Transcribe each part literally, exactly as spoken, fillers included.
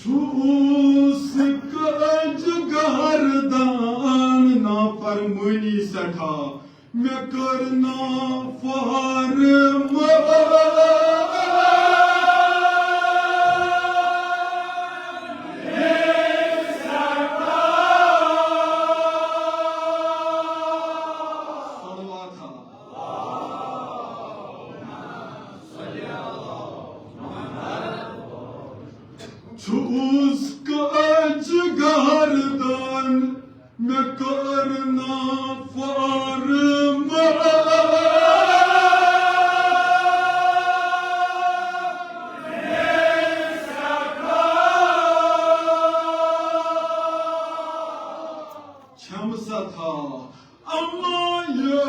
چھُس کٔج گردان نافرمٲنی سٮ۪ٹھاہ، مےٚ کٔر نافرمٲنی۔ صلوات۔ چھُس کٔج گردان، مےٚ کٔر نافرمٲنی۔ چھَم ستا اما یہ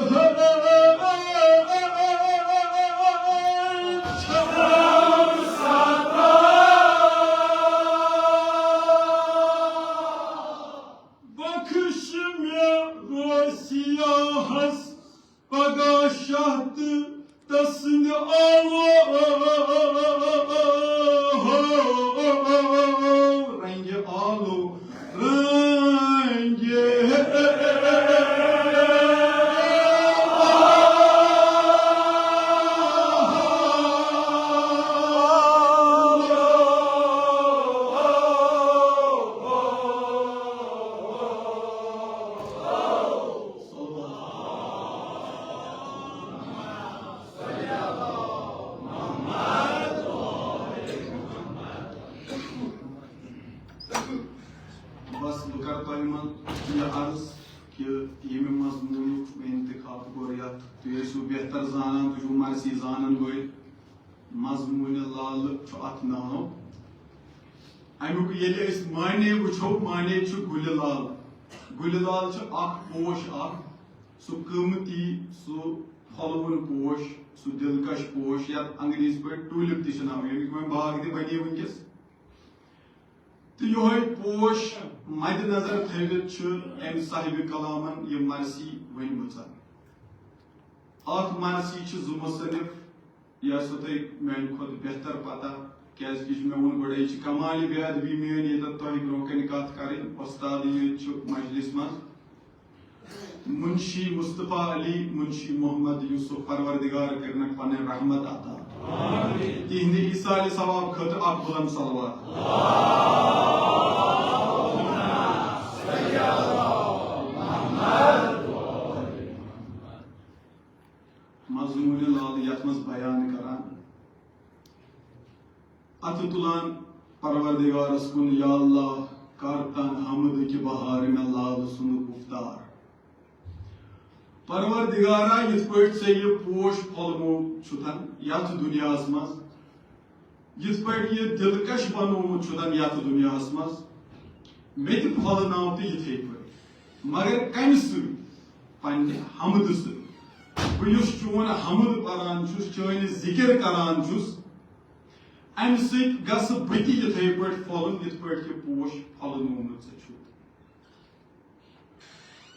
بخش مےٚ روسیاہس پگاہ شاہ تہٕ تسٕنٛدِ آلو رنگہِ آلو رنگہِ۔ بس بہٕ کرٕ تۄہہِ منٛز یہِ عرض کہِ ییٚمہِ مضموٗنُک مےٚ انتخاب کوٚر، یتھ تُہۍ ٲسِو بہتر زانان، تُہۍ چھِو مرثی زانن وٲلۍ۔ مضموٗنِ لالہٕ چھُ اتھ ناو۔ امیُک ییٚلہِ أسۍ معنی وٕچھو، معنی چھُ گُلہِ لال۔ گُلہِ لال چھُ اکھ پوش اکھ، سُہ قۭمتی، سُہ پھۄلوُن پوش، سُہ دلکش پوش، یتھ انگریزی پٲٹھۍ ٹولپ تہِ چھِ ناو، ییٚمیُک وۄنۍ باغ تہِ بنے وٕنکیٚس۔ تہٕ یِہوٚے پوش مدِ نظر تھٲوِتھ چھُ أمۍ صاحبِ کلامن یہِ مرثی ؤنمٕژ۔ اَتھ مرثی چھِ زٕ مصنف، یہِ آسِوٕ تۄہہِ میٛانہِ کھۄتہٕ بہتر پتہ، کیٛازِ کہِ یہِ چھُ، مےٚ ووٚن گۄڈَے، یہِ چھِ کمالِ بے ادبی میٛٲنۍ ییٚتٮ۪تھ تۄہہِ برٛونٛہہ کنہِ کَتھ کَرٕنۍ، وۄستادٕے یٲتۍ چھُ مجلس منٛز۔ منشی مصطفیٰ علی، منشی محمد یوسف، پروردگار کٔرنَکھ پنٕنۍ رحمت عطا۔ تِہنٛدِ ایصالِ ثواب خٲطرٕ اکھ بلند صلوات۔ مضموٗنِ لال یتھ منٛز بیان کران، اتھٕ تُلان پروردگارس کُن، یا اللہ، کر تن حمدٕکۍ بہار مےٚ لالہٕ سُنٛد گفتار۔ پروردگارا، یِتھ پٲٹھۍ ژےٚ یہِ پوش پھۄلمُت چھُتھن یتھ دُنیاہس منٛز، یِتھ پٲٹھۍ یہِ دلکش بنوومُت چھُتھن یتھ دُنیاہس منٛز، مےٚ تہِ پھۄلناو تہٕ یِتھے پٲٹھۍ۔ مگر کمہِ سۭتۍ؟ پننہِ حمدٕ سۭتۍ۔ بہٕ یُس چون حمد پران چھُس، چٲنۍ ذکر کران چھُس، امہِ سۭتۍ گژھٕ بہٕ تہِ یِتھے پٲٹھۍ پھۄلُن، یِتھ پٲٹھۍ یہِ پوش پھۄلنوومُت ژےٚ چھُتھ۔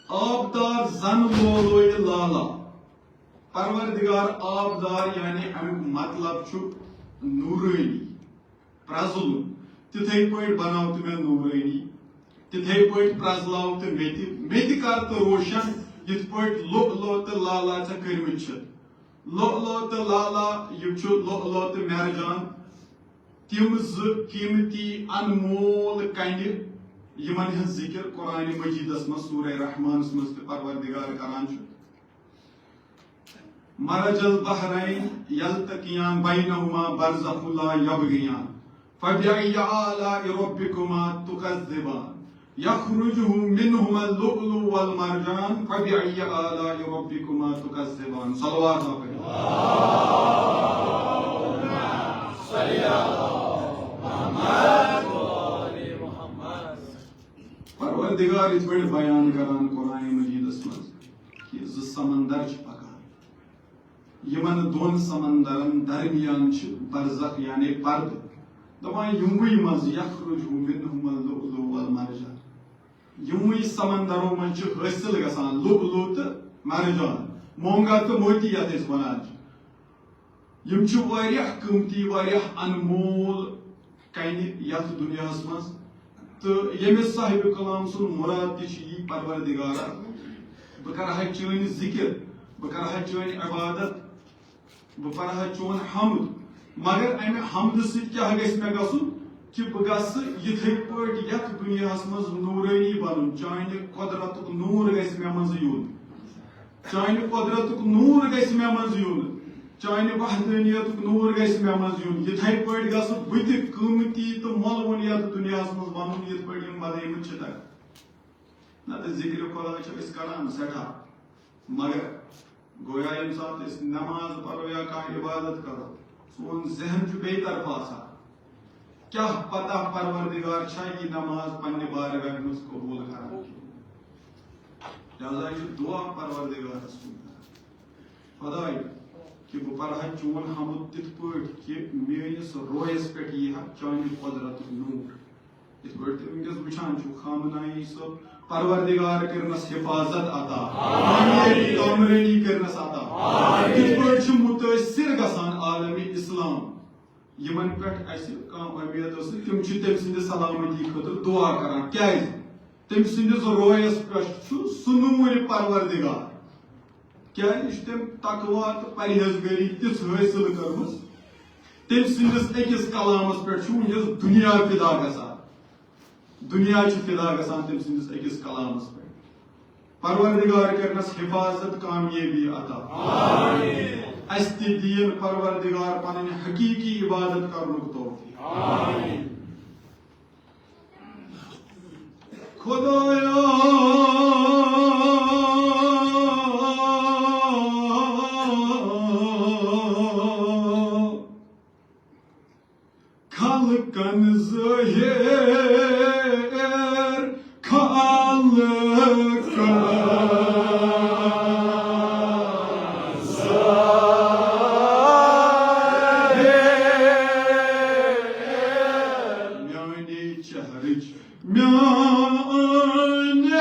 آبدار زن لولویہِ لالا۔ پروردگار آبدار، یعنی امیُک مطلب چھُ نورٲنی، پرزلُن۔ تِتھے پٲٹھۍ بناو تہٕ مےٚ نورٲنی، تِتھے پٲٹھۍ پرزلاو تہٕ مےٚ تہِ، مےٚ تہِ کر تہٕ روشن، یِتھ پٲٹھۍ لؤلؤ تہٕ لالا ژےٚ کٔرمٕتۍ چھِ۔ لؤلؤ تہٕ لالا، یِم چھِ لؤلؤ تہٕ مرجان، تِم زٕ قیمتی انمول کنہِ، یِمن ہٕنٛز ذکر قرآن مجیدس منٛز سورہ رحمانس منٛز تہِ پروردگار کران چھُ۔ مرج البحرین یلتقیان بینہما برزخ لا یبغیان فبأي آلاء ربكما تكذبان يخرج منهما اللؤلؤ والمرجان فبأي آلاء ربكما تكذبان۔ صلوات آپ۔ پروردگار یِتھ پٲٹھۍ بیان کران قرآن مجیدس منٛز کہِ زٕ سمندر چھِ پکان، یِمن دۄن سمندرن درمیان چھِ برزخ یعنی پردٕ۔ دپان یِموٕے منٛز یخرج منہما اللؤلؤ والمرجان، یِموٕے سمندرو منٛز چھِ حٲصِل گژھان لؤلؤ تہٕ مرجان، مونگا تہٕ موتی یتھ أسۍ ونان چھِ۔ یِم چھِ واریاہ قۭمتی، واریاہ انمول کنہِ یتھ دنیاہس منٛز، تہٕ ییٚمِس صاحب کلام سُنٛد مراد تہِ چھُ یی، پروردگارا، بہٕ کرٕ ہا چٲنۍ ذکر، بہٕ کرٕ ہا چٲنۍ عبادت، بہٕ پرٕ ہا چون حمد، مگر امہِ حمدٕ سۭتۍ کیٛاہ گژھِ مےٚ گژھُن؟ کہِ بہٕ گژھٕ یِتھے پٲٹھۍ یتھ دنیاہس منٛز نورٲنی بنُن، چانہِ قۄدرتُک نوٗر گژھِ مےٚ منٛز یُن۔ چانہِ قۄدرتُک نوٗر گژھِ مےٚ منٛز یُن، چانہِ وحدٲنیتُک نوٗر گژھِ مےٚ منٛز یُن۔ یِتھے پٲٹھۍ گژھٕ بہٕ تہِ قۭمتی تہٕ مۄلوُن یتھ دُنیاہس منٛز بنُن، یِتھ پٲٹھۍ یِم بنٲومٕتۍ چھِ تتہِ۔ نتہٕ ذِکرِ خۄدا چھِ أسۍ کران سٮ۪ٹھاہ، مگر گویا ییٚمہِ ساتہٕ أسۍ نماز پرو یا کانٛہہ عبادت کرو، سون ذہن چھُ بیٚیہِ طرفہٕ آسان۔ کیٛاہ پتہ پروردگار چھا یہِ نماز پننہِ بارگاہہِ منٛز قبول کران کِنہٕ؟ لہذا چھُ دعا پروردگارس کُن کران، خۄداے، کہِ بہٕ پرٕ ہا چون حمد تِتھ پٲٹھۍ کہِ میٲنِس رویس پٮ۪ٹھ یی ہا چانہِ قۄدرتُک نوٗر۔ یِتھ پٲٹھۍ تُہۍ وٕنکیٚس وٕچھان چھِو، خامنائی صٲب، پروردگار کٔرنس حفاظت عطا، کامیٲبی، کامرٲنی کٔرنس عطا۔ یِتھ پٲٹھۍ چھِ مُتٲثر گژھان عالمِ اسلام۔ یِمن پٮ۪ٹھ اَسہِ کانٛہہ اُمید ٲس نہٕ، تِم چھِ تٔمۍ سٕنٛدِ سلامتی خٲطرٕ دُعا کران۔ کیٛازِ؟ تٔمۍ سٕنٛدِس رویس پٮ۪ٹھ چھُ سُہ نوٗرِ پروردگار۔ کیٛازِ؟ یہِ چھُ تٔمۍ تقوا تہٕ پرہیزگٲری تِژھ حٲصِل کٔرمٕژ، تٔمۍ سٕنٛدِس أکِس کلامس پٮ۪ٹھ چھُ وٕنکیٚس دُنیا فدا گژھان۔ دُنیا چھُ فدا گژھان تٔمۍ سٕنٛدِس أکِس کلامس پٮ۪ٹھ۔ پروردگار کٔرنس حفاظت، کامیٲبی عطا۔ آمین۔ اسہِ تہِ دِیِن پروردگار پنٕنۍ حقیقی عبادت کرنُک توفیق۔ آمین۔ خدایا، خلقن ظٲہِر، خلقن ظٲہِر۔ میانہِ چہرٕچ، میانہِ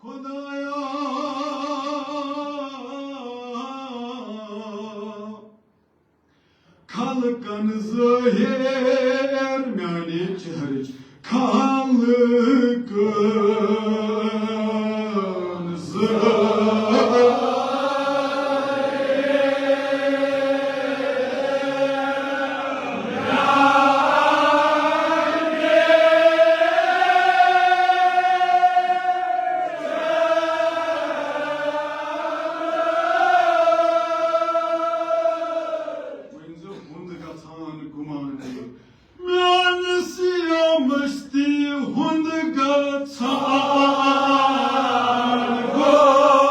خدایا، خلقن ظٲہِر میانہِ چہرٕچ، خلقن ظٲہِر۔ ؤنۍ زِ ہُنٛد گژھان گُمان یہِ۔ میانہِ سیاہ مستی ہُنٛد گژھان گُمان۔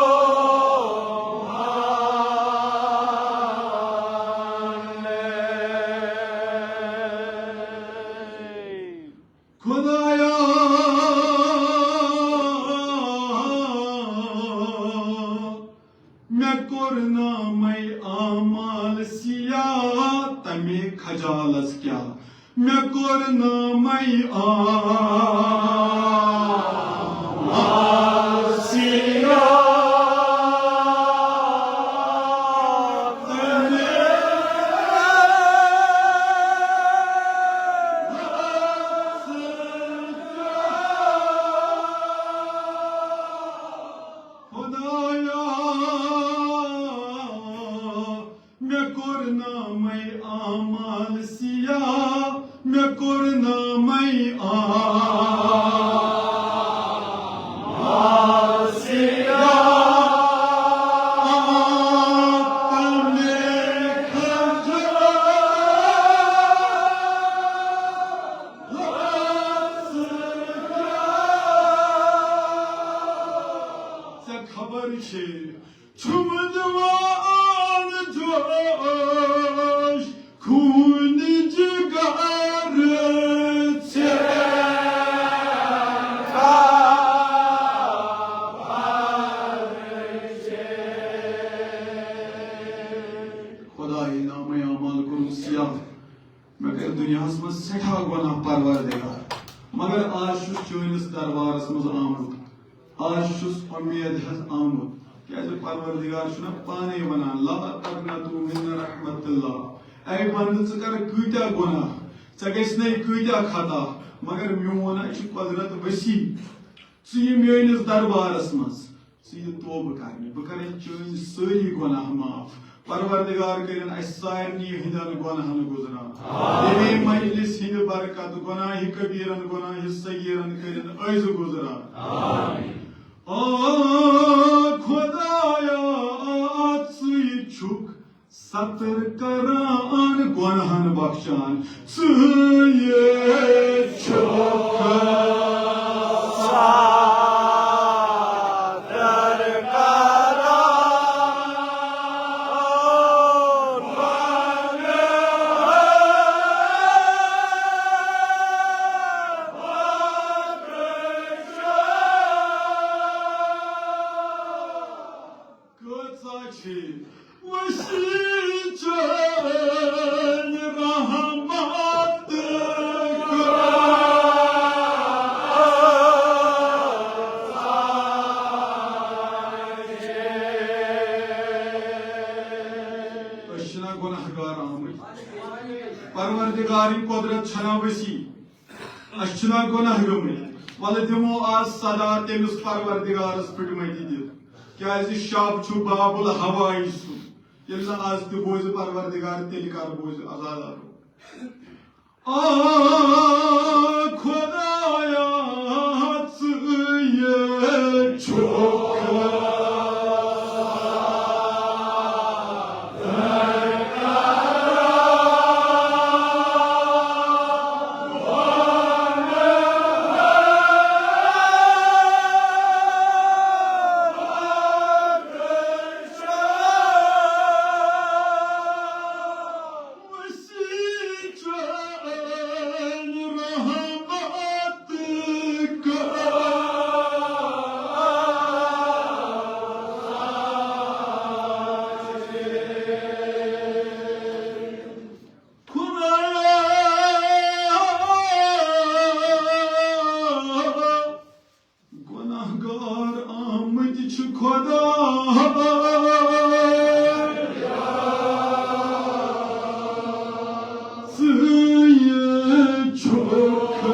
خدایا، مےٚ کوٚر نامَے اعمال سیاہ تَمے خجالَس کیٛاہ۔ مےٚ کوٚر نامَے اعمال سیاہ تَمے خدایا، مےٚ کوٚر نامَے اعمال سیاہ، مےٚ کوٚر نامَے اعمال سیاہ تَمے خجالَس کیٛاہ۔ ژےٚ خبر چھے، چھُم دِوان جوش خوٗنہِ جِگر ژےٚ۔ خدایہِ، نامَے اعمال کوٚرُم سیاہ۔ مےٚ کٔرۍ دُنیاہَس منٛز سٮ۪ٹھاہ گۄناہ، پروردگار، مگر آز چھُس چٲنِس منٛز آمُت۔ آز چھُس اُمید ہٮ۪تھ آمُت، کیازِ پروردگار چھُنہ پانے ونان، "لا تقنطوا من رحمت اللہ"۔ اے بندٕ، ژٕ کر کۭتیاہ گۄناہ، ژےٚ گژھِ نے کۭتیاہ خطا، مگر میون ہا چھُ قۄدرت وسیع۔ ژٕ یہِ میٲنِس دربارس منٛز، ژٕ یہِ توبہٕ کرنہِ، بہٕ کرے چٲنۍ سٲری گۄناہ معاف۔ پروردگار کٔرِن اَسہِ سارنٕے ہٕنٛدٮ۪ن گۄناہن گُزران۔ ییٚمے مجلس ہٕنٛدِ برکت گۄناہہِ کبیرن، گۄناہہِ صغیرن کٔرِن أزۍ گُزران۔ آ خۄدایا، ژٕے چھُکھ ستر کران، گۄناہن بخشان، ژٕے چھُکھ ستر کران۔ کۭژاہ چھِ وسیع چٲنۍ رحمت۔ أسۍ چھِنہ گۄناہ گار آمٕتۍ؟ پروردگارٕنۍ قۄدرت چھَنا وسیع؟ اَسہِ چھِنہ گۄناہ گٔمٕتۍ؟ وَلہٕ دِمو آز صدا تٔمِس پروردگارس پھٕٹمٕتہِ دِتھ، کیازِ شب چھُ باب الہوایی سُنٛد۔ ییٚلہِ نہٕ آز تہِ بوزِ پروردگار، تیٚلہِ کر بوزِ عذاب؟ آ خۄدایا، ژٕے چھُکھ گۄناہگار آمٕتۍ چھِ خۄدا، ژٕے چھُکھ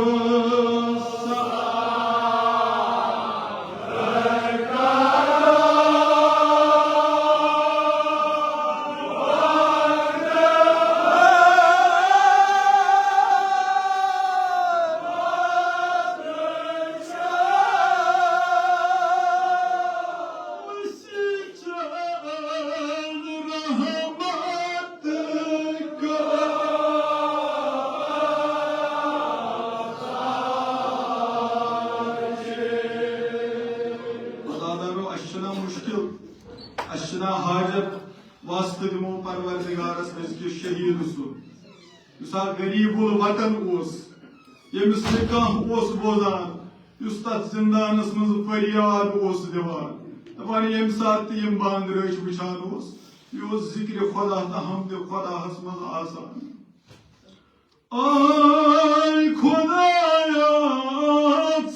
عزادارو، اَسہِ چھُنہ مُشکِل، اَسہِ چھُنہ حاجت، واسطہٕ دِمو پروردگارس أزکِس شہیٖد سُنٛد، یُس اکھ غریٖب الوطن اوس، ییٚمِس نہٕ کانٛہہ اوس بوزان، یُس تتھ زندانس منٛز فریاد اوس دِوان، دپان، ییٚمہِ ساتہٕ تہِ یِم باندرٲے چھِ وٕچھان اوس، یہِ اوس ذکرِ خدا تہٕ حمدِ خداہس منٛز آسان۔ آے خدایا،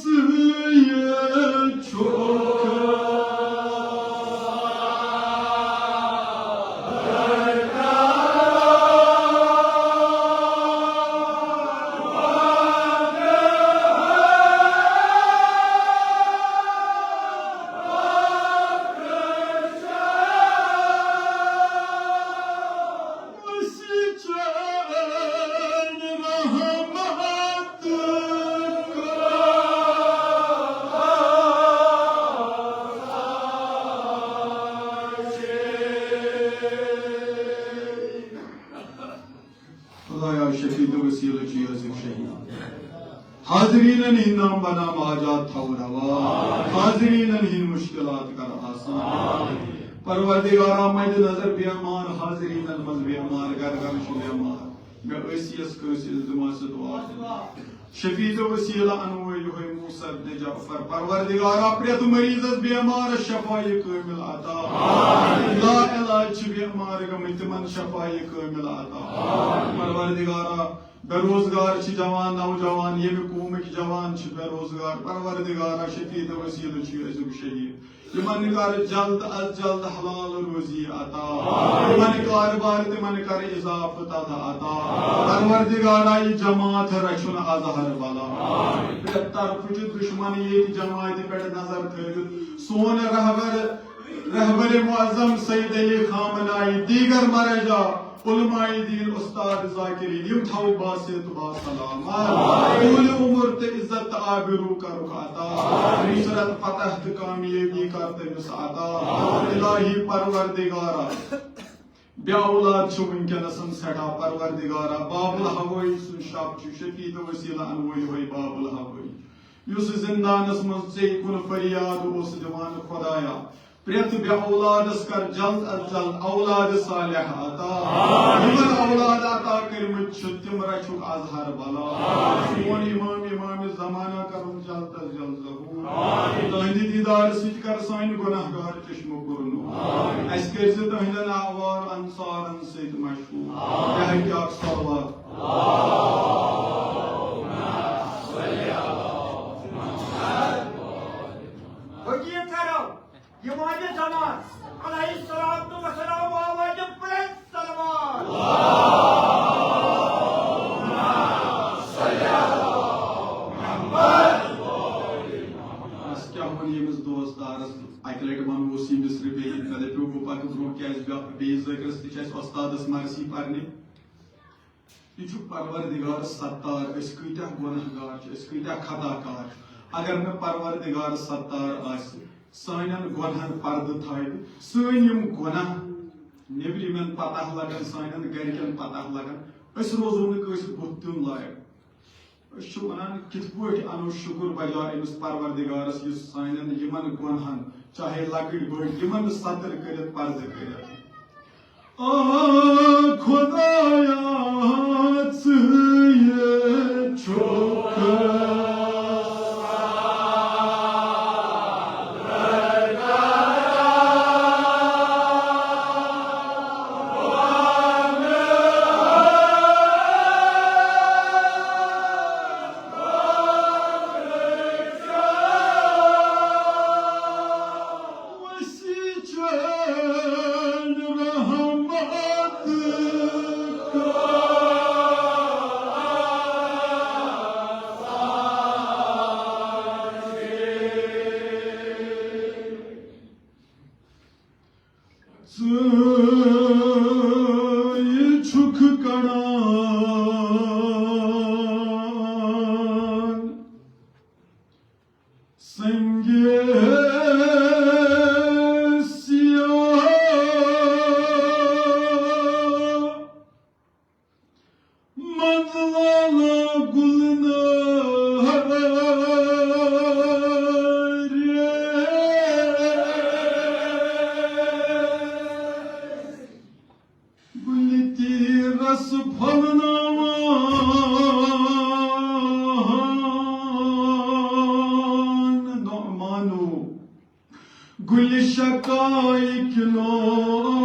ژٕے چھُکھ خدایا، شفیع تہٕ وسیلہٕ چھُ یہِ أزیُک شہیٖد۔ حاضریٖنن ہٕنٛدۍ نام بنام حاجات تھاو روا۔ حاضریٖنن ہٕنٛدۍ مُشکِلات کر آسان۔ پروردگارا، مدِ نظر بیمار حاضریٖنن منٛز بیمار، گرٕ گرٕ چھُ بیمار۔ مےٚ ٲسی یَس کٲنٛسہِ التماس دُعا۔ شفیع تہٕ وسیلہٕ اَنوے یِہوٚے۔ سر جعفر، پروردگارا، پرٛٮ۪تھ مریضس بیمارس شفای کامل عطا۔ لا علاج چھِ بیمار گٔمٕتۍ، تِمن شفای کامل عطا۔ پروردگارا، بے روزگار چھِ جوان، نوجوان، ییٚمہِ قومٕکۍ جوان چھِ بے روزگار، پروردگارا، شفیع تہٕ وسیلہٕ چھُ أزیُک شہید۔ یِمن کر جلد از جلد حلال روزی عطا۔ یِمن کارٕبار تِمن کر اضافہٕ تتھ عطا۔ پروردگارا، یہِ جماعت رچھُن از ہر بلا۔ پرٛٮ۪تھ طرفہٕ چھُ دشمن ییٚتہِ جماعتہِ پٮ۪ٹھ نظر تھٲوِتھ۔ سون رہبر، رہبر معظم سید علی خامنائی، دیگر مرجع، علماء دین، استاد ذاکرین، یِم تھاوو باصحت باسلامت۔ طول عمر تہٕ عزت تہٕ آبرو کرُکھ عطا۔ نصرت، فتح تہٕ کامیٲبی کر تٔمِس عطا۔ الٰہی پروردگارا، بے اولاد چھُ وٕنکیٚنس سٮ۪ٹھاہ، پروردگارا، باب الہوٲیی سُنٛد شب چھُ، شفیع تہٕ وسیلہٕ انوو یِہوٚے باب الہوٲیی۔ یُس زندانس منٛز ژےٚ کُن فریاد اوس دِوان، خدایا، پرٛٮ۪تھ بے اولادس کر جلد از جلد اولاد صالح عطا۔ یِمن اولاد عطا کٔرمٕتۍ چھِ، تِم رچھُکھ از ہر بلا۔ سون امام، امام زمانہ کرُن جلد از جلد ظہور۔ تہنٛدِ دیدار سۭتۍ کر سانہِ گناہگار چشمہٕ پُر نور۔ اسہِ کٔرۍ زِ تہنٛدٮ۪ن آوار انصارن سۭتۍ مشہوٗر۔ بحق اکھ صلوات۔ وقیت کرو۔ امام زمان علیہ الصلوۃ والسلام آواز بلند صلوات۔ بس کیٛاہ وَنہٕ ییٚمِس دوستدارس، اَکہِ لَٹہِ وَنوس یہِ مِصرِ بیٚیہِ، مےٚ دَپیو بہٕ پَکہٕ برٛونٛہہ، کیٛازِ بیا-، بیٚیِس ذٲکرَس تہِ چھِ اَسہِ وۄستادَس مرثی پَرنہِ۔ یہِ چھُ پروردگار ستار، أسۍ کۭتیٛاہ گۄناہ گار چھِ، أسۍ کۭتیٛاہ خطا کار چھِ۔ اگر نہٕ پروردگار ستار آسہِ، سانٮ۪ن گۄنہَن پردٕ تھاوِ، سٲنۍ یِم گۄناہ نیٚبرِمٮ۪ن پتہ لگن، سانٮ۪ن گرِکٮ۪ن پتہ لگن، أسۍ روزو نہٕ کٲنٛسہِ بُتھ دیُن لایق۔ أسۍ چھِ وَنان، کِتھ پٲٹھۍ اَنو شُکُر بجا أمِس پروردگارس، یُس سانٮ۪ن یِمن گۄنہَن، چاہے لۄکٕٹۍ بٔڑۍ، یِمن نہٕ ستر کٔرِتھ پردٕ کٔرِتھ۔ آ خدایا، ژٕے چھُکھ۔ ژٕے چھُکھ کڑان سنگِ سیاہ منٛز لالا گُلنارِ۔ گُلہِ تیٖرس پھۄلناوان نعمانو، گُلہِ شقایق نعمان۔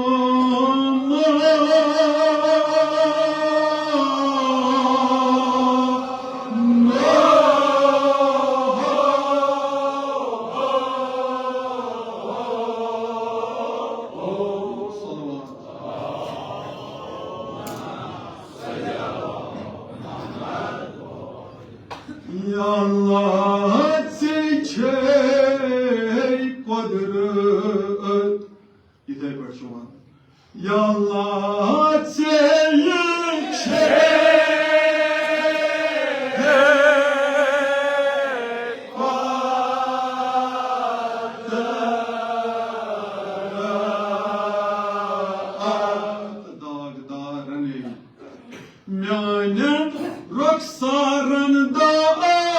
صلوات۔ یا اللہ، ژےٚ چھے قۄدرت۔ یِتھَے پٲٹھۍ چھُ وَنُن۔ یا اللہ، ژےٚ چھے قۄدرت۔ داغدارَنے میانٮ۪ن رۄخسارن داغ داغ۔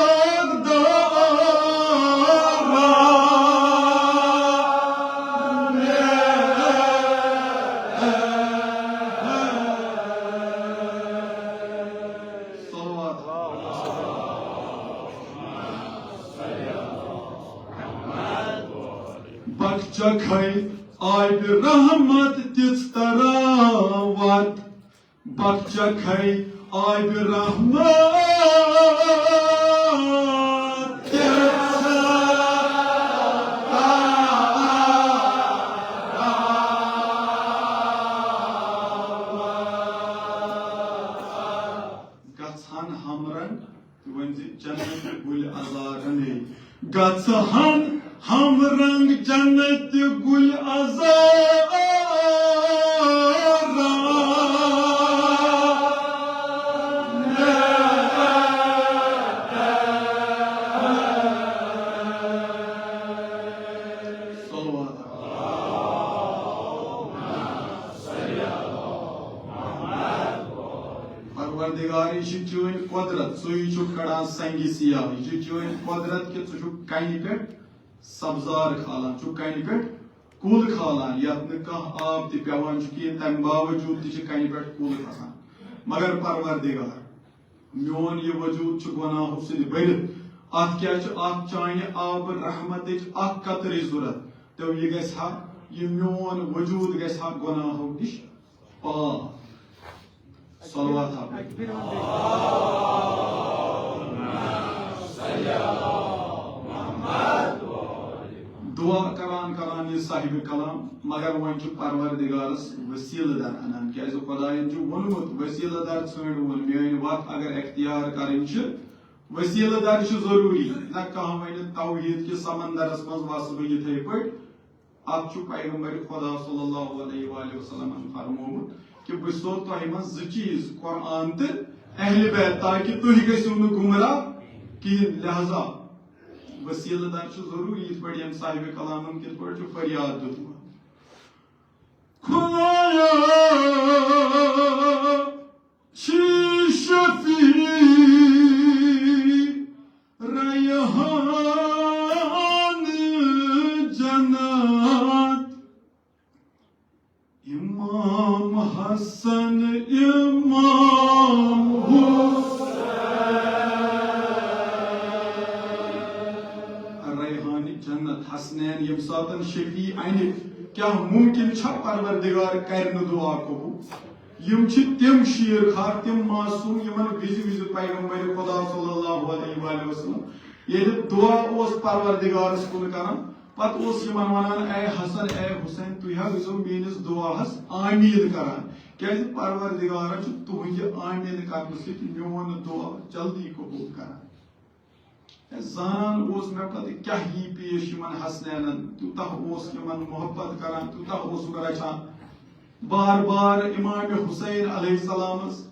بخچکھے آبِ رحمت تِژھ تراوت، بخچکھے آبِ رحمت تِژھ تراوت۔ گژھان ہمرن تہٕ ؤنۍ زِ جنت گُلۍ عذارنٕے۔ گژھٕ ہن ہم رنگ جنت گُلۍ عذارن۔ صلوات۔ پروردگار، یہِ چھِ چٲنۍ قۄدرت، ژٕے چھُکھ کڑان سنگِ سیاہ۔ یہِ چھِ چٲنۍ قۄدرت کہِ ژٕ چھُکھ کنہِ پٮ۪ٹھ سبزار کھالان، چھُکھ کنہِ پٮ۪ٹھ کُل کھالان، یتھ نہٕ کانٛہہ آب تہِ پٮ۪وان چھُ کِہیٖنۍ، تمہِ باوجوٗد تہِ چھِ کنہِ پٮ۪ٹھ کُل کھسان۔ مگر پروردگار، میون یہِ وجوٗد چھُ گۄناہو سۭتۍ بٔرِتھ۔ اتھ کیٛاہ چھُ؟ اتھ چانہِ آبہٕ رحمتٕچ اکھ قطرٕچ ضروٗرت۔ تو یہِ گژھِ ہا، یہِ میون وجوٗد گژھِ ہا گۄناہو نِش پاک۔ صلوات ہا پٔرِو۔ دعا کران کران یہِ صاحبِ کلام، مگر وۄنۍ چھُ پروردگارس وسیلہٕ در انان، کیازِ خداین چھُ ووٚنمُت، وسیلہٕ در ژھٲنٛڈوُن، میٲنۍ وتھ اگر اختیار کرٕنۍ چھِ، وسیلہٕ در چھُ ضروٗری۔ نہ کانٛہہ ونہِ توحید کِس سمندرس منٛز وسہٕ بہٕ یِتھے پٲٹھۍ۔ اتھ چھُ پیغمبر خدا صلی اللہ علیہ وآلہ وسلمن فرمومُت کہِ بہٕ چھُسو تۄہہِ منٛز زٕ چیٖز، قرآن تہٕ اہل بیت، تاکہِ تُہۍ گٔژھِو نہٕ گمراہ کِہیٖنۍ۔ لہذا وسیلہٕ در چھُ ضروٗری، یِتھ پٲٹھۍ ییٚمہِ صاحبِ کلامن کِتھ پٲٹھۍ چھُ فریاد دیُتمُت۔ خدایا، چھی شفیع ریحان جنت، امام حسن، امام حسین۔ ریحان جنت، حسنین، ییٚمہِ ساتن شفیع انہِ، کیٛاہ ممکن چھا پروردگار کرِ نہٕ دعا قبول؟ یِم چھِ تِم شیٖر خار، تِم معصوم، یِمن وِزِ وِزِ پیغمبر خدا صلی اللہ علیہ وآلہ وسلم ییٚلہِ دعا اوس پروردگارس کُن کران، پتہٕ اوس یِمن ونان، "اے حسن، اے حسین، تُہۍ حظ ٲسۍزیو میٲنِس دعاہس آمیٖن کران، کیازِ پروردگارن چھُ تُہنٛدِ آمیٖن کرنہٕ سۭتۍ میون دعا جلدی قبول کران۔" ہے، زانان اوس مےٚ پتہٕ کیٛاہ یی پیش یِمن حسنینن، تیوٗتاہ اوس یِمن محبت کران، تیوٗتاہ اوسُکھ رچھان۔ بار بار امام حسین علیہ السلامس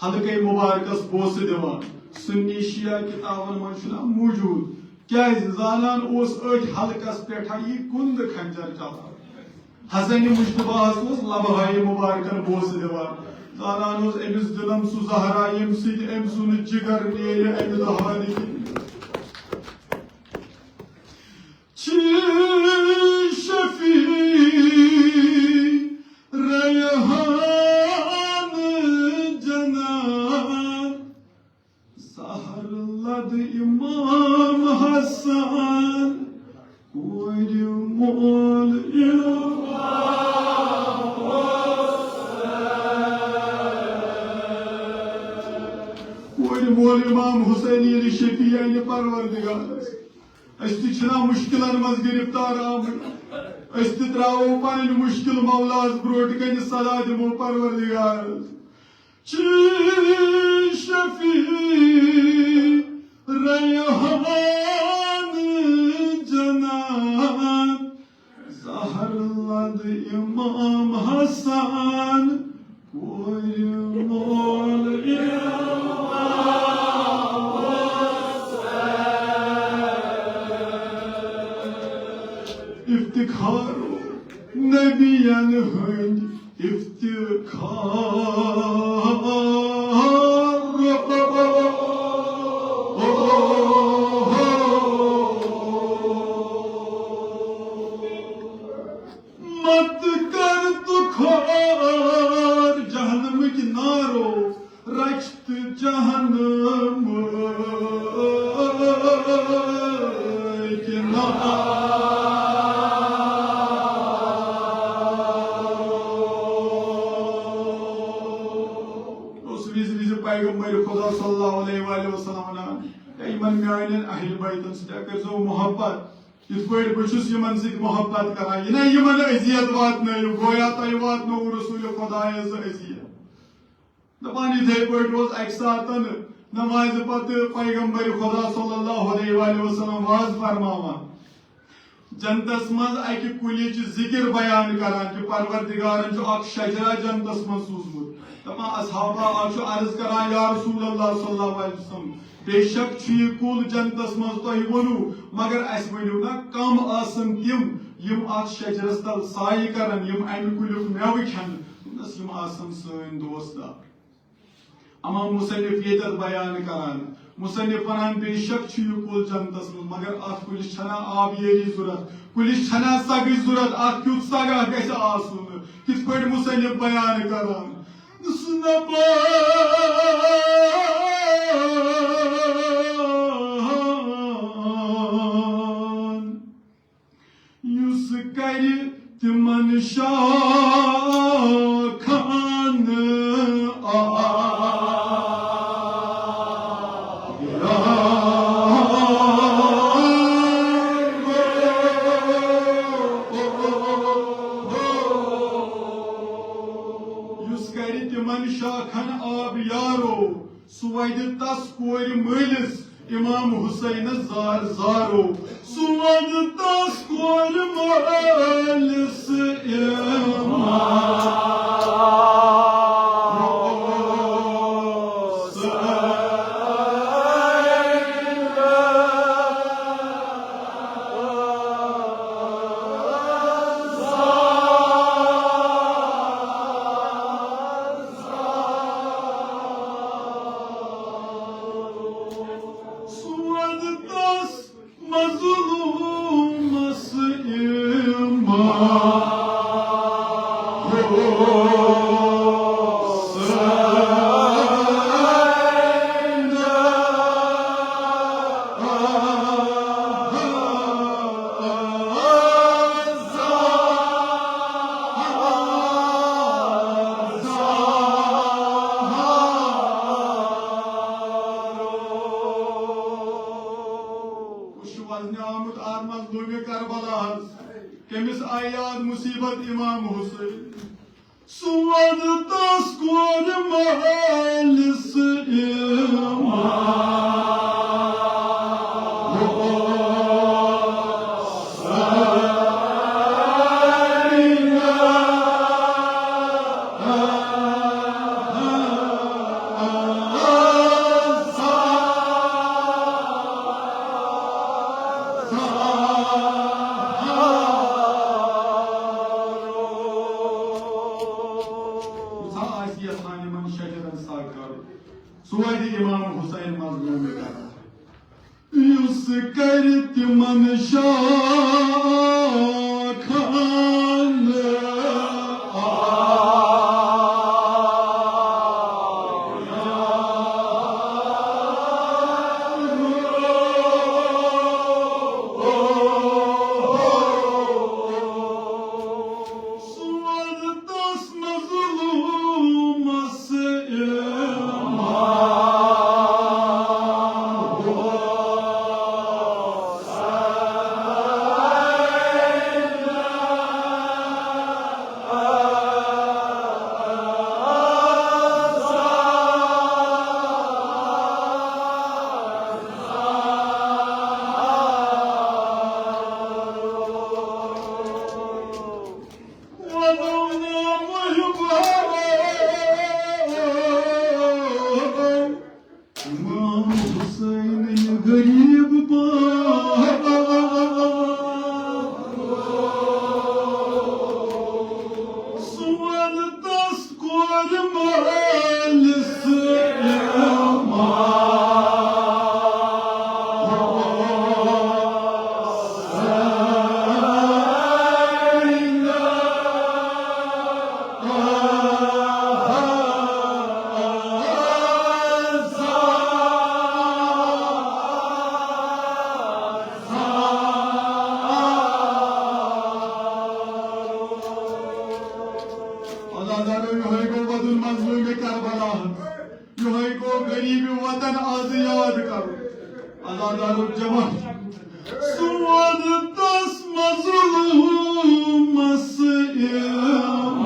حلقے مبارکس بوسہٕ دِوان۔ سنی شیعہ کتابن منٛز چھُنہ موجود، کیازِ زانان اوس أتھۍ حلقس پٮ۪ٹھ یی کُندٕ خنجر چلاوان۔ حسن مجتبیٰ ہس اوس لبہٕ ہائے مبارکن بوسہٕ دِوان۔ زانان اوس، أمِس دِنم سُہ زہرا، ییٚمہِ سۭتۍ أمۍ سُنٛد جگر نیرِ اَمہِ دۄہہ نِش۔ چھی شفیع ریحان جنت، زہر لد امام حسن، کورِ مول امام حسین۔ کورِ مول امام حسین ییٚلہِ شفیع انہِ پروردگارس، أسۍ تہِ چھِنہ مُشکِلن منٛز گرفتار آمٕتۍ۔ أسۍ تہِ ترٛاوو پنٕنۍ مُشکِل مولاہس برونٛٹھ کنہِ، صدا دِمو پروردگارس۔ چھی شفیع ریحان جنت، زہر لد امام حسن، کورِ مول امام حسین۔ افتخار نبین ہند افتخار۔ مت کر تو کھار جہنمٕکۍ نارو، رچھ تہٕ جہنمٕکۍ نار۔ محبت، یِتھ پٲٹھۍ بہٕ چھُس یِمن سۭتۍ محبت کران، یہِ نہ یِمن اذیت واتنٲیِو، گویا تۄہہِ واتنووُ رسول خدایس اذیت۔ دپان یِتھے پٲٹھۍ اوس اکہِ ساتن نمازِ پتہٕ پیغمبر خدا صلی اللہ علیہ وآلہ وسلم واز فرماوان۔ جنتس منٛز اکہِ کُلِچ ذکر بیان کران کہِ پروردگارن چھُ اکھ شجرہ جنتس منٛز سوٗزمُت۔ دپان اصحابہ اکھ چھُ عرض کران، یا رسول اللہ صلی اللہ علیہ وسلم، بے شک چھُ یہِ کُل جنتس منٛز تۄہہِ ووٚنوُ، مگر اسہِ ؤنِو نا کم آسن تِم یِم اتھ شجرس تل سایہِ کرن، یِم امہِ کُلیُک مٮ۪وٕ کھٮ۪ن۔ دوٚپنس یِم آسن سٲنۍ دوستدار۔ اما مصنف ییٚتٮ۪تھ بیان کران، مصنف ونان، بے شک چھُ یہِ کُل جنتس منٛز، مگر اتھ کُلِس چھنا آبیٲری ضرورت، کُلِس چھنا سگٕچ ضرورت، اتھ کیُتھ سگا گژھِ آسُن، کِتھ پٲٹھۍ مصنف بیان کران۔ سُہ نہ پان یُس کرِ تِمن شاخن آب۔ یُس کرِ تِمن شاخن آب یارو، سُہ وَدِ تس کورِ مٲلِس امام حسینس زار زارو۔ سُہ وَدِ تس کورِ مٲلِس امام حسینس۔ سُہ وَدِ تس مظلومس امام حسینس۔ کُس چھُ وزنہِ آمُت آز مظلومِ کربلاہس؟ کٔمِس آیہِ یاد مصیبت امام حسین؟ سُہ وَدِ تس کورِ مٲلِس امام حسینس۔ سُہ آسہِ یژھان یِمن شجرن سگ کرُن، سُہ وَدِ امام حسین مظلومِ کربلا۔ یُس کرِ تِمن شاخن آب۔ سُہ وَدِ تس مظلومس امام حسین۔ ولو نا محبا۔ امام حسین غریب با۔ سُہ وَدِ تس کورِ مٲلِس امام حسین۔ عزادارو، یِہوٚے گوٚو وَدُن مظلومِ کربلا۔ یِہوٚے گوٚو غریٖبِ وطن آز یاد کرُن۔ عزادارو جماعت، وَنہٕ تَس مظلوٗمَس اِمام۔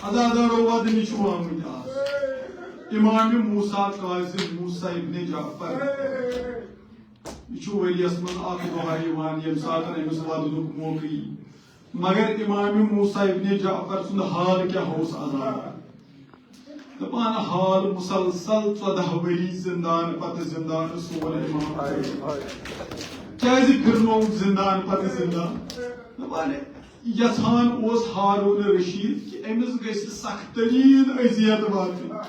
عزادارو، ودنہِ چھُ آمُت آز امام موسیٰ کاظم موسیٰ ابن جعفر۔ یہِ چھُ ؤریَس منٛز اکھ دۄہا یِوان، ییٚمہِ ساتہٕ أمِس ودنُک موقعہٕ یی۔ مگر امام موسیٰ ابن جعفر سُنٛد حال کیٛاہ اوس عزادار؟ دپان حال مسلسل ژۄداہ ؤری زندان پتہٕ زندان سون امام۔ کیٛازِ پھرنووُکھ زندان پتہٕ زندان؟ دپان یژھان اوس ہارون رشید کہِ أمِس گژھِ سخت تریٖن اذیت واتٕنۍ،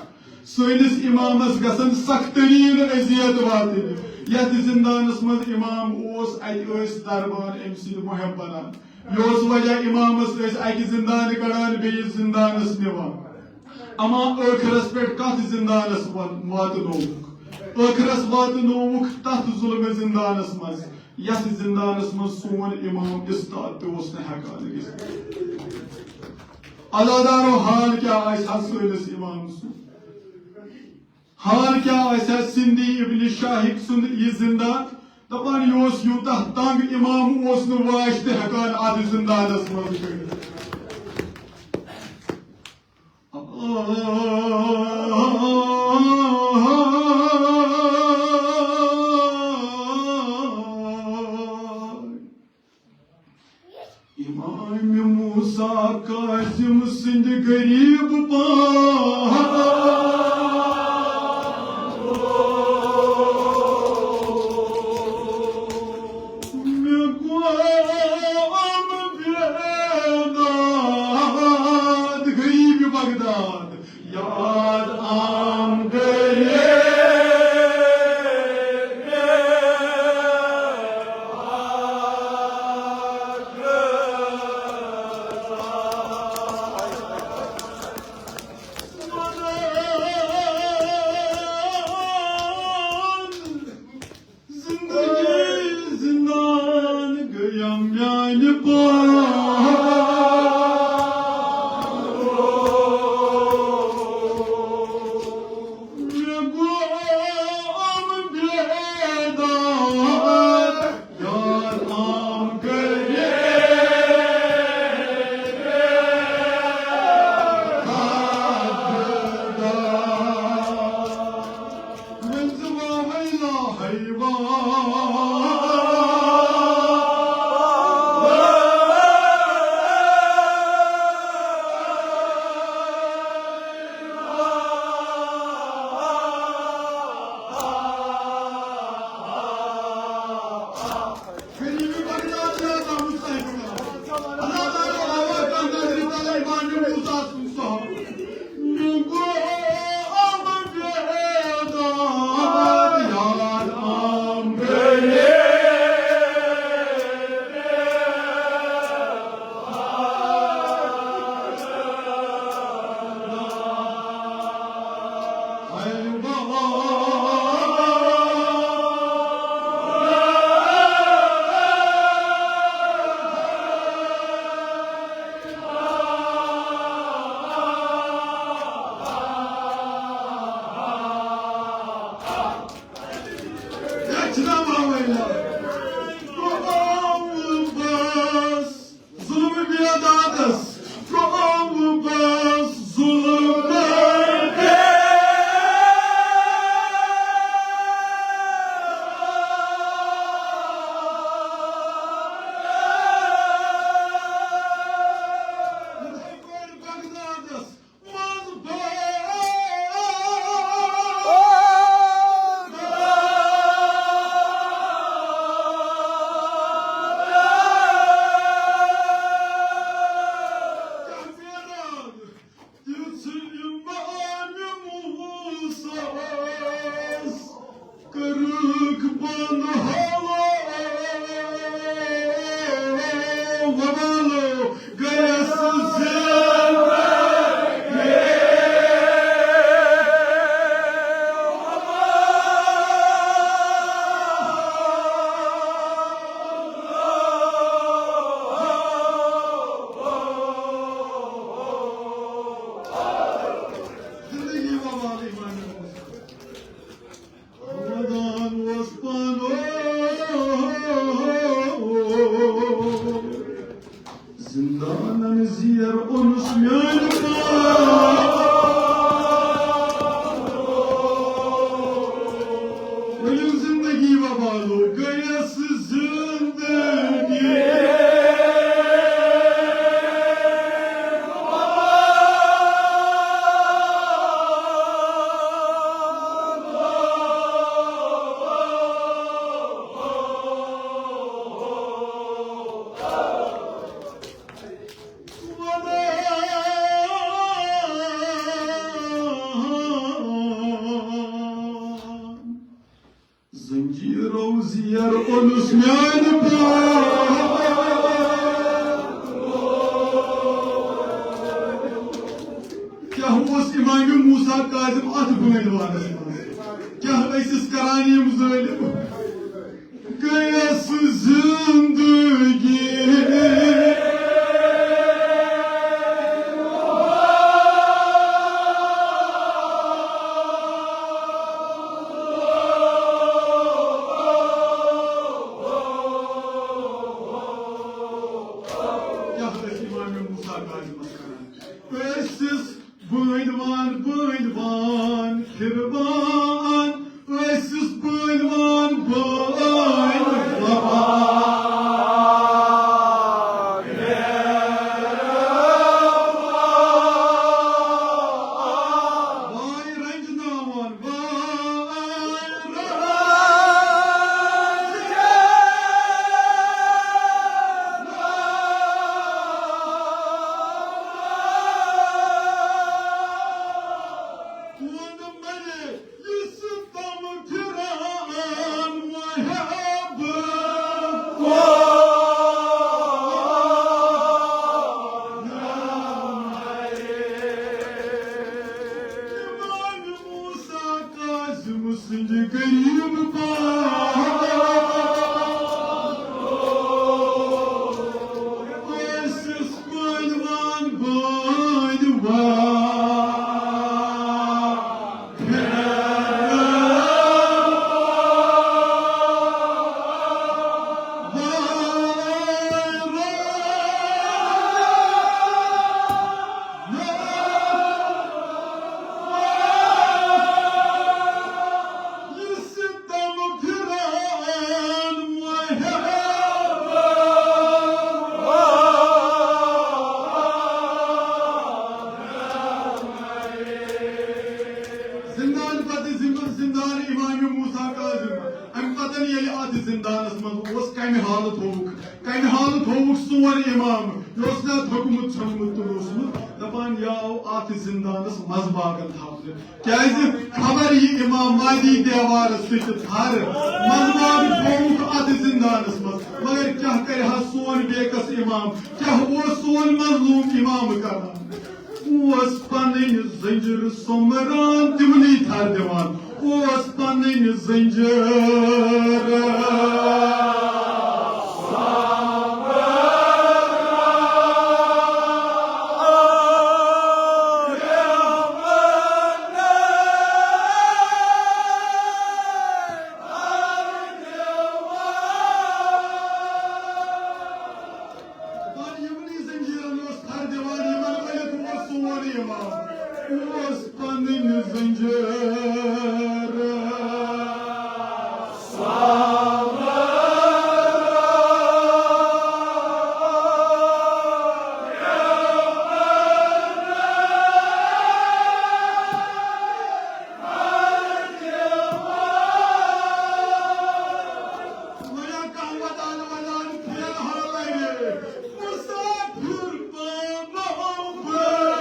سٲنِس امامس گژھن سخت تریٖن اذیت واتٕنۍ۔ یتھ زندانس منٛز امام اوس، اتہِ ٲسۍ دربان أمۍ سٕنٛدۍ محب بنان۔ یہِ اوس وجہ، امامس ٲسۍ اکہِ زندانہٕ کڑان، بیٚیِس زندانس نِوان۔ اما ٲخرس پٮ۪ٹھ کتھ زندانس ون-، واتنووُکھ؟ ٲخرس واتنووُکھ تتھ ظلمہٕ زندانس منٛز، یتھ زندانس منٛز سون امام استاد تہِ اوس نہٕ ہٮ۪کان گٔژھِتھ۔ عزادارو، حال کیٛاہ آسہِ ہا سٲنِس امام سُنٛد؟ حال کیٛاہ آسہِ ہا سندی ابن شاہک سُنٛد یہِ زندان؟ دپان یہِ اوس یوٗتاہ تنگ، امام اوس نہٕ واش تہِ ہٮ۪کان اتھ زندانس منٛز کٔڑِتھ۔ امام موسیٰ کاظم سٕنٛدِ غریب پان۔ مےٚ گوٚو بیداد غریب بغداد۔ یاد آم گرے۔ زندگی زندان گٔیم میانہِ پان۔ زیر اونُس میانہِ پاو۔ کیٛاہ اوس امام موسیٰ کاظم اتھ بٲنۍ وانس منٛز؟ کیٛاہ ٲسِس کران یِم ظٲلم؟ گٔیَس زندگی۔ کیٛاہ ٲسۍ امام موسیٰ کاظمس کران؟ ٲسِس بٲنۍ وان، بٲنۍ وان پھِروان، ٲسِس بٲنۍ وان، بٲنۍ وان۔ وارِ رنجناوان، وارِ رنجناوان۔ وۄنۍ مَرِ یہِ ستم پھِران محبت۔ امام موسیٰ کاظم سٕنٛدِ غریٖب پاو۔ ٲسِس پہلوان بٲنۍ وان۔ زندان پتہٕ زندان، زندان امام موسیٰ کاظم۔ امہِ پتہٕ ییٚلہِ اتھ زندانس منٛز اوس، کمہِ حالہٕ تھووُکھ، کمہِ حالہٕ تھووُکھ سون امام؟ یہِ اوس نہٕ اتھ تھوٚکمُت، ژھیوٚنمُت تہٕ لوسمُت، دپان، یہِ آو اتھ زندانس منٛزباگن تھاونہٕ۔ کیازِ خبر یہِ امام مہدی دیوارس سۭتۍ تھر، منٛزباگ تھووُکھ اتھ زندانس منٛز۔ مگر کیاہ کرِ ہا سون بیکس امام، کیاہ اوس سون مظلوم امام کران؟ اوس پنٕنۍ زنجیر سوٚمبران، تِمنٕے تھر دِوان۔ اوس پنٕنۍ زنجیر۔ دَپان یِمنٕے زنجیرن اوس تھر دِوان، یِمن ؤلِتھ اوس سون امام۔ اوس پنٕنۍ زنجیر۔ وَنان کانٛہہ وَدان وَدان پھیرٕ ہا لَرِ، مُسافِر پانہٕ بہٕ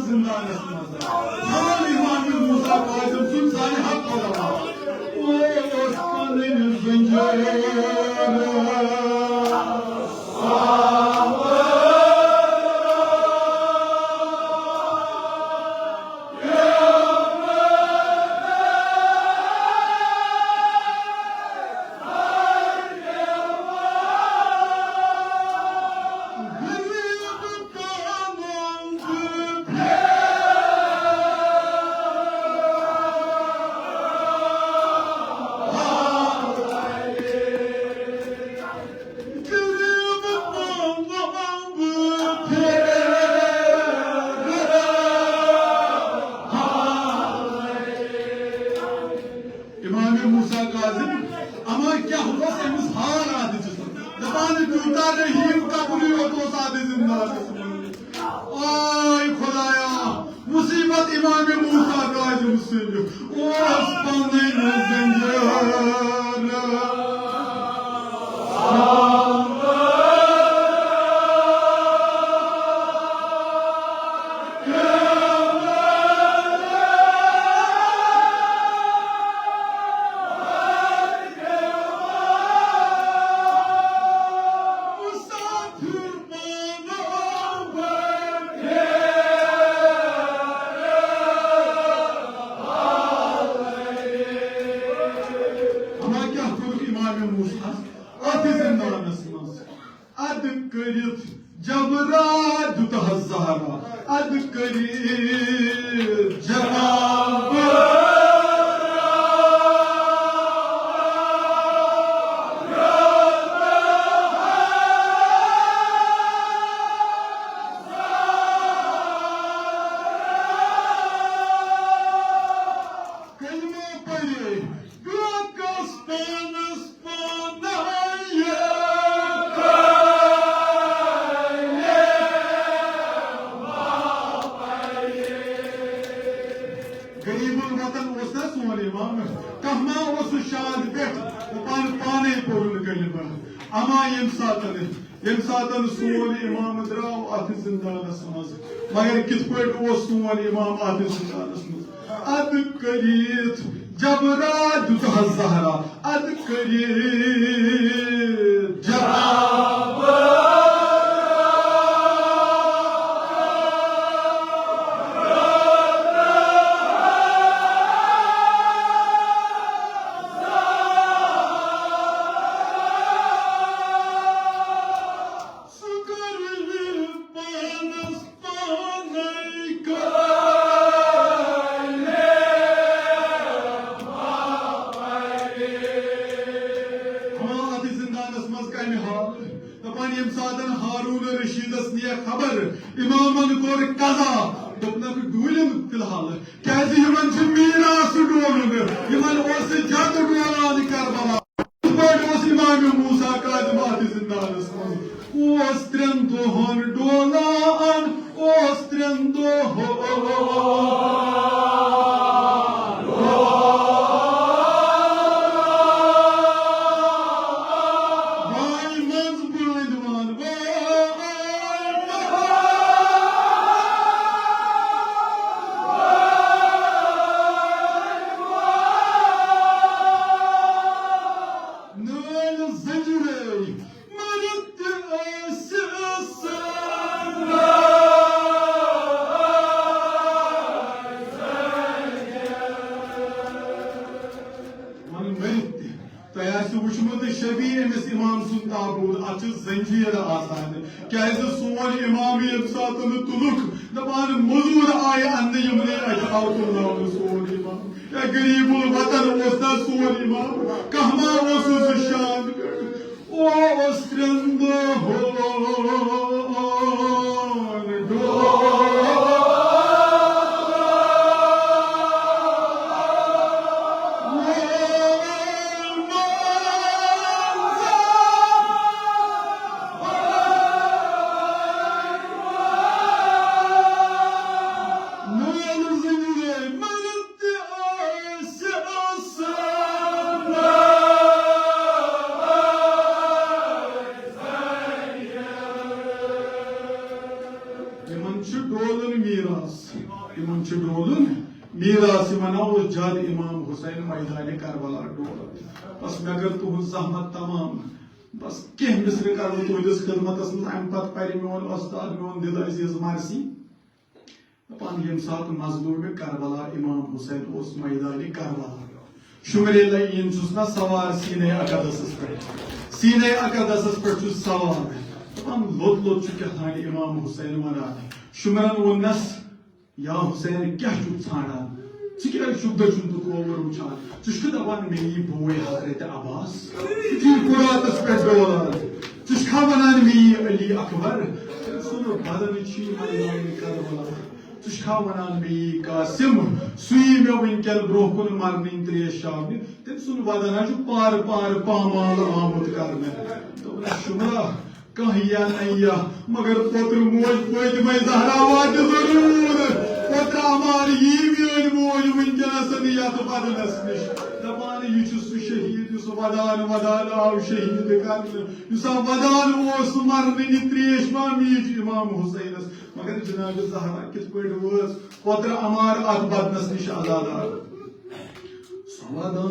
زندانس منٛز۔ سون امام موسیٰ کاظم سُنٛد سانہِ حق علماء۔ او اوس پنٕنۍ زنجیر۔ امام موسیٰ کاظم، اما کیٛاہ اوس أمِس حال آز؟ دپان تیوٗتاہ رحیم کپرُے یوت اوس آز زندانس منٛز۔ آے خدایا، مصیبت امام موسیٰ کاظم سٕنٛدِ اوس پنٕنۍ زنجیر۔ اما کیٛاہ کوٚرُکھ امام موسیٰ ہس اتھ زندانس منٛز؟ ادٕ کٔرِتھ جبرا دیُت حظ زہرا، ادٕ کٔرِتھ جبرا۔ کلمہ پرے، بیوقس پانس پانے۔ غریب الوطن اوس نا سون امام، کانٛہہ ما اوس سُہ شاند پٮ۪ٹھ، دپان پانے پوٚرُن کلمہ۔ اما ییٚمہِ ساتہٕ ییٚمہِ ساتہٕ سون امام درٛاو اتھ زندانس منٛز، مگر کِتھ پٲٹھۍ اوس سون امام اتھ زندانس منٛز؟ ادٕ کٔرِتھ جبرا دیُت حظ زہرا، ادٕ کٔرِتھ جبرا۔ سُہ کَرِ پانَس پانَے کَرِ۔ ہاں، اَتھ زِندانَس منٛز کَمہِ حالہٕ؟ دَپان، ییٚمہِ ساتَن ہاروٗن رشیٖدَس نِیَکھ خبر، اِمامَن کوٚر قضا، دوٚپنَکھ، ڈوٗلِو فی الحال، کیٛازِ یِمَن چھُ میٖراث ڈولُن، یِمَن اوس جَد ڈولان کربلا۔ یِتھ پٲٹھۍ اوس امام موسیٰ کاظم اتھ زندانس منٛز۔ اوس ترٛٮ۪ن دۄہن ڈولان، اوس ترٛٮ۪ن دۄہن۔ وایہِ منٛز بٲنٛدوان، وایہِ منٛز۔ نٲلۍ زنجیرے، مٔرِتھ تہِ ٲسِس۔ وَنہٕ مٔرِتھ تہِ۔ تۄہہِ آسِوٕ وٕچھمُت شبیہ أمِس اِمام سُنٛد تابوٗت، اَتھ چھِ زنجیٖر آسان۔ کیٛازِ سون اِمام ییٚمہِ ساتہٕ نہٕ تُلُکھ، دَپان مٔزوٗر آیہِ اَننہٕ، یِمنٕے اَتہِ آو تُلناونہٕ سون اِمام۔ یا غریٖب الوطن اوس نا سون اِمام، کانٛہہ ما اوسُس زٕ شاند پٮ۪ٹھ؟ اوس ترٛٮ۪ن دۄہَن ڈول۔ ڈولُن میراث۔ یِمن چھُ ڈولُن میراث۔ یِمن اوس جد امام حسین میدانِ کربلا ڈولان۔ بس مےٚ کٔر تُہنٛز زحمت تمام۔ بس کینٛہہ مصرٕ کرٕ بہٕ تُہنٛدِس خدمتس منٛز۔ امہِ پتہٕ پرِ میون استاد، میون دِل عزیز مرثی۔ دپان، ییٚمہِ ساتہٕ مظلومِ کربلا امام حسین اوس میدانِ کربلا، شمرِ لعین چھُس نہ سوار سینہ اقدسس پٮ۪ٹھ، سینہ اقدسس پٮ۪ٹھ چھُس سوار۔ دپان، لوٚت لوٚت چھُ کیٛاہ تام امام حسین ونان۔ شمرن ووٚننس، یا حسین، کیٛاہ چھُکھ ژھانڈان؟ ژٕ کیٛازِ چھُکھ دٔچھُن تہٕ کھووُر وٕچھان؟ ژٕ چھُکھ دپان، مےٚ یی بوے حضرت عباس؟ ژٕ چھُکھ فراتس پٮ۪ٹھ ڈولان۔ ژٕ چھُکھا ونان، مےٚ یی علی اکبر؟ تٔمۍ سُنٛد بدن چھُ یہِ میدانِ کربلا۔ ژٕ چھُکھا ونان، مےٚ یی قاسم؟ سُہ یی مےٚ وٕنکٮ۪ن برونٛہہ کُن مرنٕنۍ تریش چاونہِ۔ تٔمۍ سُنٛد بدن ہا چھُ پارٕ پارٕ پامال آمُت کرنہٕ۔ دوٚپنس، شمرا، کانٛہہ یا نہ یا، مگر پوترٕ موج فاطمہ زہرا واتہِ ضروٗر۔ پوترٕ عمار یی میٲنۍ موج وٕنکیٚنس یتھ بدنس نِش۔ دپان، یہِ چھُ سُہ شہید یُس ودان ودان آو شہید کرنہٕ، یُس آو ودان اوس سُہ مرنہٕ، یہِ تریش ما میٖج امام حسینس۔ مگر جناب زہرا کِتھ پٲٹھۍ وٲژ پوترٕ عمار اتھ بدنس نِش عزادار؟ سمادان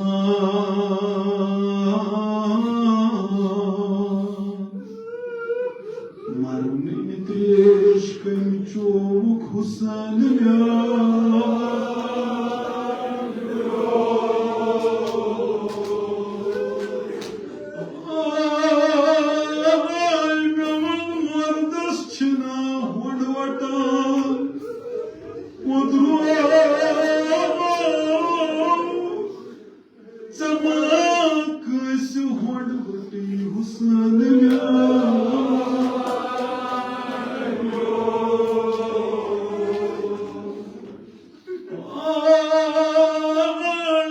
مرنٕنۍ تریش کٔمۍ چووُکھ حسین میٛانیو؟ آے مےٚ ووٚن، مردس چھِنہ ہۄنٛڈ وٹان۔ پوٚدرو، ژےٚ ما کٲنٛسہِ ہۄنٛڈ وٹی حسین میٛانیو؟ آے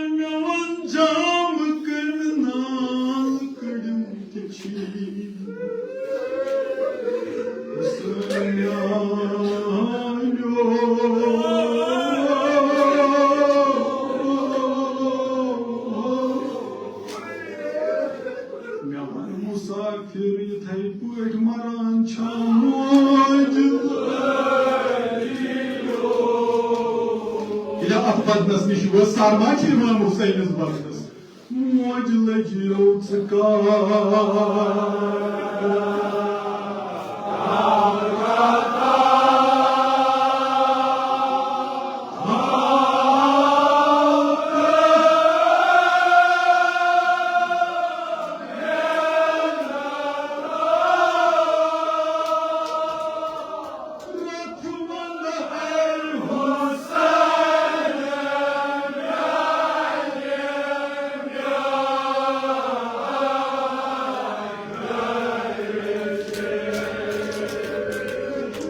مےٚ ووٚن، جام کٔمۍ نال کٔڑِم تہِ چھی۔ مےٚ وَن مُسافِر، یِتھَے پٲٹھۍ مَران چھا موج؟ ییٚلہِ اَتھ بدنَس نِش وٲژ، سرما چھِ اِمام حُسینَس بدنَس۔ موج لٔجیو ژٕ کار۔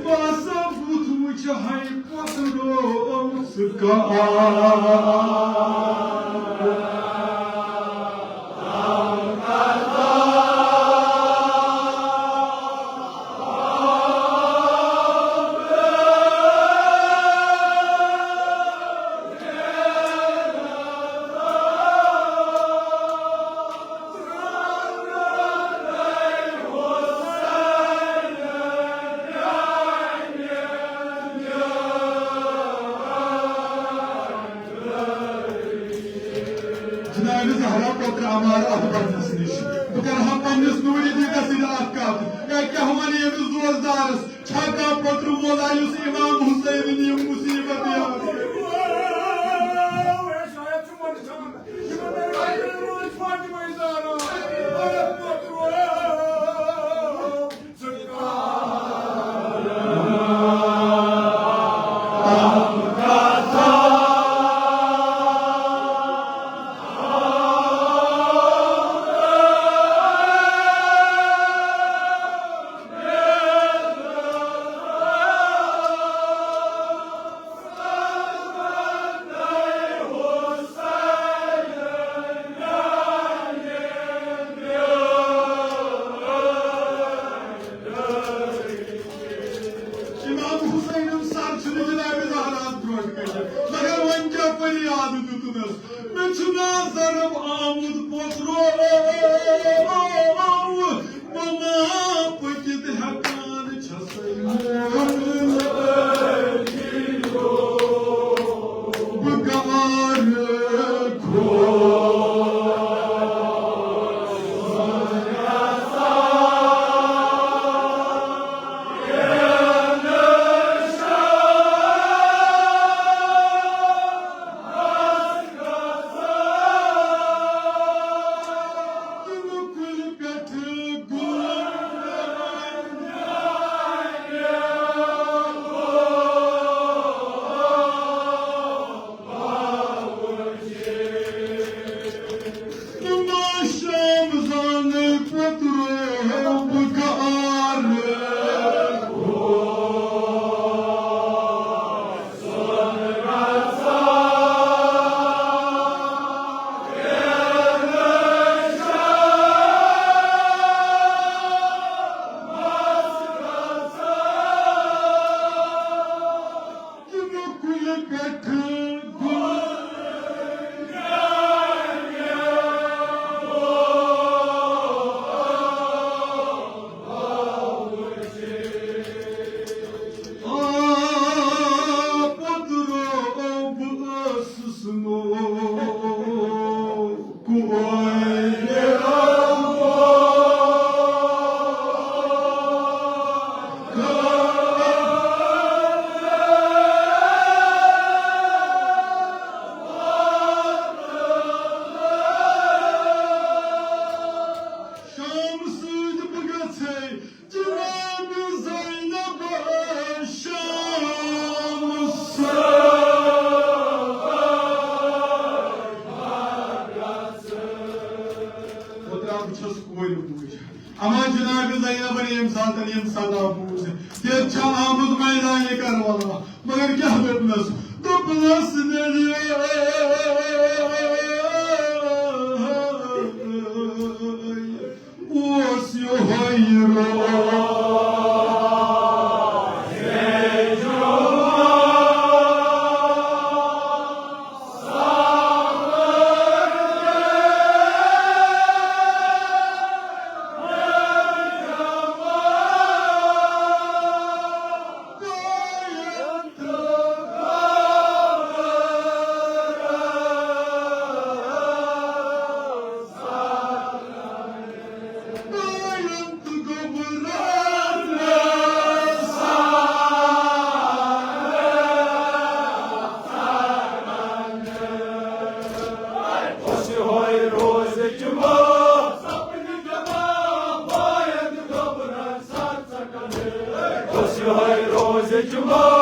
باسا بُتھ وٕچھِ ہاے پۄتہٕ روو ژٕ کار۔ جناب زہرا پترٕ عمار اتھ بدنس نِش۔ بہٕ کرٕ ہا پننِس نوٗرِ دیٖدس سۭتۍ اکھ کتھ۔ اے، کیٛاہ ونہٕ ییٚمِس دوستدارس؟ چھا کانٛہہ پترٕ وولا یُس امام حسینن یِم مصیبت یاد کرِ؟ امام حسینُن سر چھُنہٕ جناب زہراہس برونٛٹھ کنہِ، مگر وۄنۍ کیٛاہ فریاد دیُتنس؟ مےٚ چھُ نا ضرب آمُت پوترو، بہٕ ما پٔکِتھ ہٮ۪کان چھسے۔ شام اوترٕ بہٕ چھَس کورِ موج۔ اما جناب زینب ییٚمہِ ساتہٕ یِم صدا بوٗز، تیٚلہِ چھا آمُت میدانِ کربلا۔ مگر کیٛاہ دوٚپنَس؟ دوٚپنَس، اوس یِہوٚے روزِ جمعہ۔